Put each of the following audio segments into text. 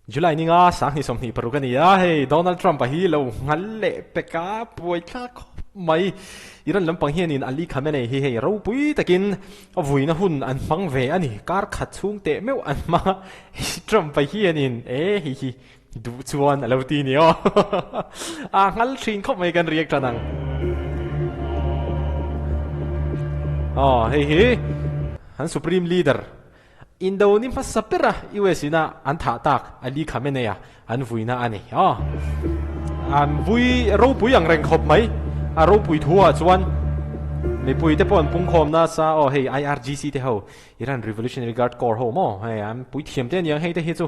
July ninga sang ni 26 a ni a, hei Donald Trump-a hi lo nghal leh pek a, buai thlak khawp mai. Iran lampang hianin Ali Khamenei hi hei ropui takin a vuina hun an hmang ve a ni, kar khat chhung teh meuh an hmang a, hei Trump-a hianin e hei hi duh chuan a lo ti ni aw, a nghal thin khawp mai kan react tan ang. Aw hei hi an Supreme Leader Indo ni hmasa ber a US in a an thah tak Ali Khamenei a an vuina a ni aw. An vui ropui ang reng khawp mai. A ropui thu ah chuan mipui te pawh an pungkhawm nasa aw hei IRGC te ho Iran Revolutionary Guard Corps ho maw hei an puithiam te aniang hei te hi chu.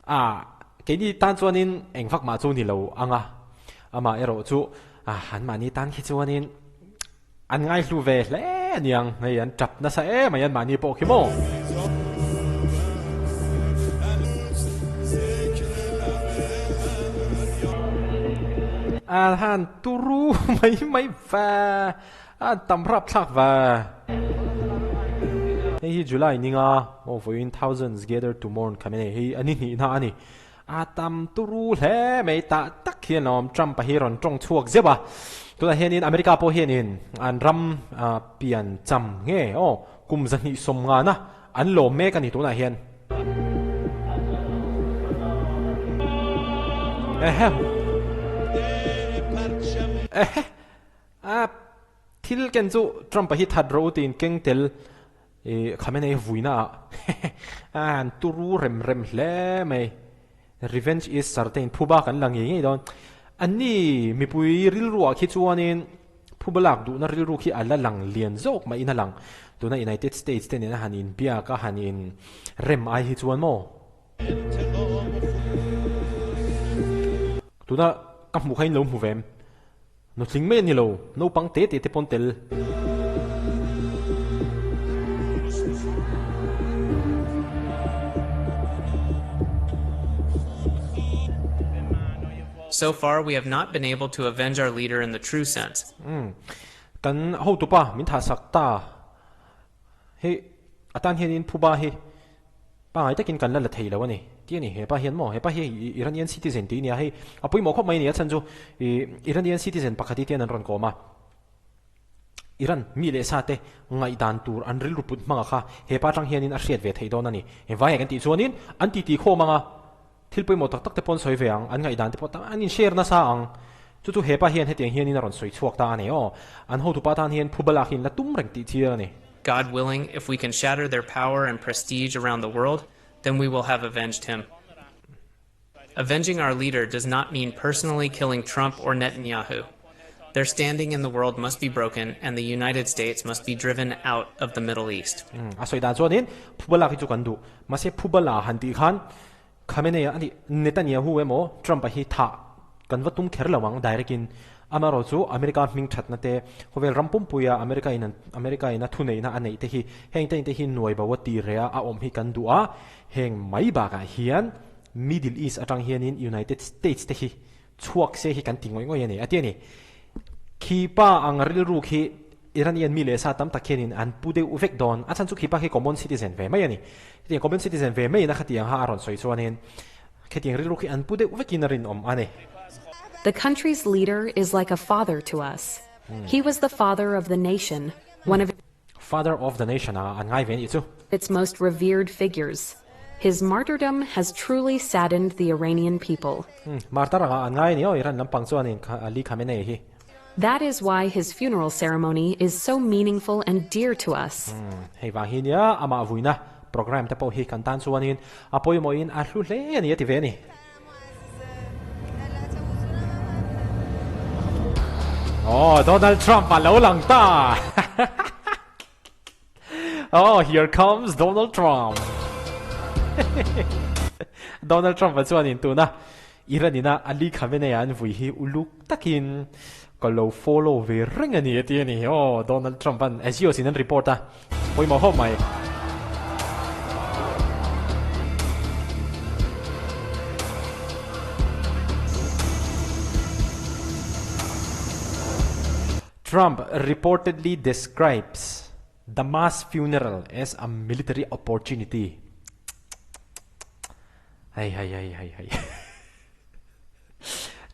A keini tan chuanin eng vak mah chu ni lo ang a, amah erawh chu anmahni tan khi chuanin an ngaihlu ve hle aniang hei an tap nasa em mai anmahni pawh khi maw. A han turu mai mai va. A tam rap thlak ve. Hei hi July ninga aw vawiin thousands gather to mourn Khamenei hi a ni hnihna a ni. A tam turu hle mai tah tak hian awm Trump a hi rawn tawng chhuak zeuh a. Tunah hianin America pawh hianin an ram pian cham nge aw kum 250 na an lawm mek a ni tunah hian. Ehe. Ehe. A thil ken chu Trump-a hi that ro tiin keng tel i Khamenei vuina ah a han turu rem rem hle mai. Revenge is certain phuba kan la ngei ngei dawn. Anni mipui rilruah khi chuanin phuba lak duhna rilru khi a la lang lian zawk maiin a lang. Tuna United States te nena han inbiak a han in rem ai hi chuan maw? Tuna ka hmuh kha in lo hmu ve em? Nutling mai a ni lo, naupang te te te pawn tel. So far we have not been able to avenge our leader in the true sense. Kan hotupa min thahsak ta. Hei a tan hianin phuba hi pangai takin kan la la thei lo a ni tih a ni. Hepa hian maw hepa hi Iranian citizen tih a ni a, hei a pawimawh khawp mai a ni a chhan chu ih Iranian citizen pakhat hi tian an rawn kawm a, Iran mi leh sa te ngaihdan tur an rilru put hmanga kha hepa atang hianin a hriat ve theih dawn a ni. Engvai ah kan tih chuanin an titi khawm ang a, thil pawimawh tak tak te pawh an sawi ve ang, an ngaihdan te pawh tam an in share nasa ang. Chu chu hepa hian hetiang hianin a rawn sawi chhuak ta a ni aw. An hotupa tan hian phuba lak hi an la tum reng tih chiang a ni. God willing, if we can shatter their power and prestige around the world, then we will have avenged him. Avenging our leader does not mean personally killing Trump or Netanyahu. Their standing in the world must be broken and the United States must be driven out of the Middle East. A sawi dan chuanin phuba lak hi chu kan duh. Mahse phuba la han tih khan Khamenei a nih Netanyahu emaw Trump a hi thah kan va tum kher lo ang direct in. Amaherawh chu America hming thatna te, khawvel ram pumpuia America in an America in a thuneihna a neih te hi heng te te hi nuai bo a ti reh a a awm hi kan duh a, heng mai bakah hian Middle East atang hianin United States te hi chhuak se hi kan ti ngawih ngawih a ni a ti a ni. Khi pa ang rilru khi Iranian mi leh sa tam tak hianin an pu deuh vek dawn. A chhan chu khi pa khi common citizen ve mai a ni. Hetiang common citizen ve maiin a khatiang ha a rawn sawi chuanin khetiang rilru khi an pu deuh vekin a rinawm a ni. The country's leader is like a father to us. He was the father of the nation, one of Father of the nation a an ngai ve anih chu. its most revered figures. His martyrdom has truly saddened the Iranian people. Martyr anga an ngai a ni aw Iran lampang chuanin Ali Khamenei hi. That is why his funeral ceremony is so meaningful and dear to us. Hei vang hi nia amah vuina program te pawh hi kan tan chuanin a pawimawhin a hlu hle a ni a ti ve a ni. Oh, Donald Trump a lo lang ta! Oh, here comes Donald Trump! Donald Trump a chuanin tuna Iran ina Ali Khamenei an vui hi uluk takin ka lo follow ve reng a ni a ti a ni. Oh, Donald Trump an Axios in an report a, pawimawh hawp mai. Trump reportedly describes. The mass funeral as a military opportunity. Hei hei hei hei hei.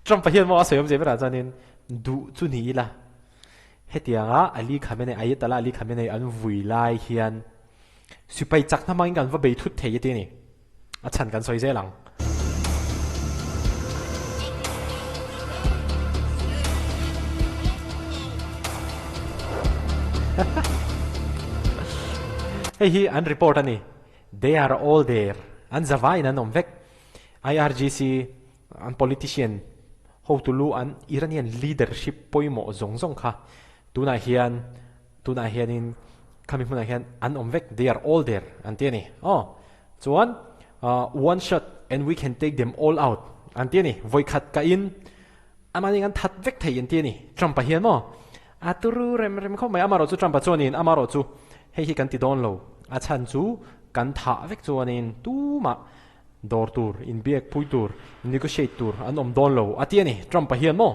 Trump-a hian maw a sawi awm zia berah chuanin duh chu ni ila hetianga Ali Khamenei, Ayatollah Ali Khamenei an vui lai hian sipai chak hna hmangin kan va bei thut thei a ti a ni. A chhan kan sawi zel ang. Hei hi an report a ni. They are all there. An zavaiin an awm vek. IRGC an politician hotu lu an Iranian leadership pawimawh zawng zawng kha tunah hian tunah hianin khami hmunah hian an awm vek. They are all there an ti a ni. Aw. Chuan one shot and we can take them all out an ti a ni. Vawikhat ka in amahni an that vek thei an ti a ni. Trump-a hian maw a turu rem rem khawp mai. Amaherawh chu Trump-a chuanin amaherawh chu hei hi kan ti dawn lo. A chhan chu kan thah vek chuanin tumah dawr tur, inbiak pui tur, negotiate tur an awm dawn lo a ti a ni. Trump-a hian maw.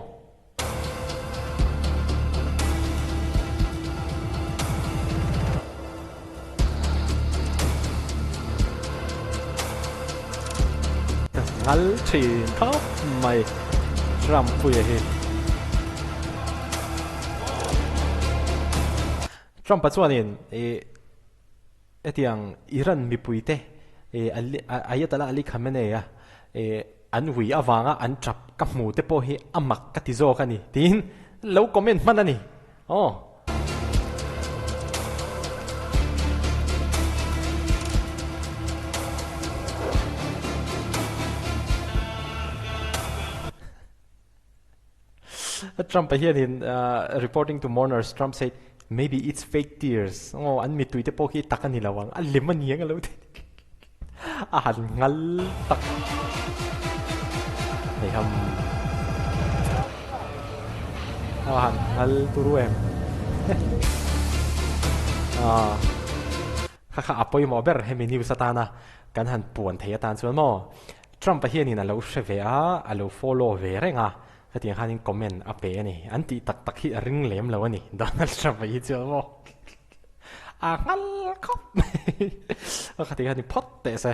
Ngal thin khawp mai Trump puia hi. Trump-a chuanin ih hetiang Iran mipuite ih Ayatollah Ali Khamenei-a ih an ui avanga an tap ka hmu te pawh hi a mak ka ti zawk a ni tiin lo comment hman a ni. Aw. Trump-a hianin reporting to mourners Trump said maybe it's fake tears aw an mittui te pawh khi tak a ni lo ang a lem a ni ang a lo ti a han ngal tak hei ham a han ngal turu em ah kha kha a pawimawh ber hemi news atana kan han puan thei atan chuan maw Trump-a hianin a lo hre ve a, a lo follow ve reng a, hetiang khanin comment a pe a ni. An tih tak tak hi a ring lem lo a ni, Donald Trump-a hi chuan maw a nghal khawp mai. A khati khan i phawt teh se.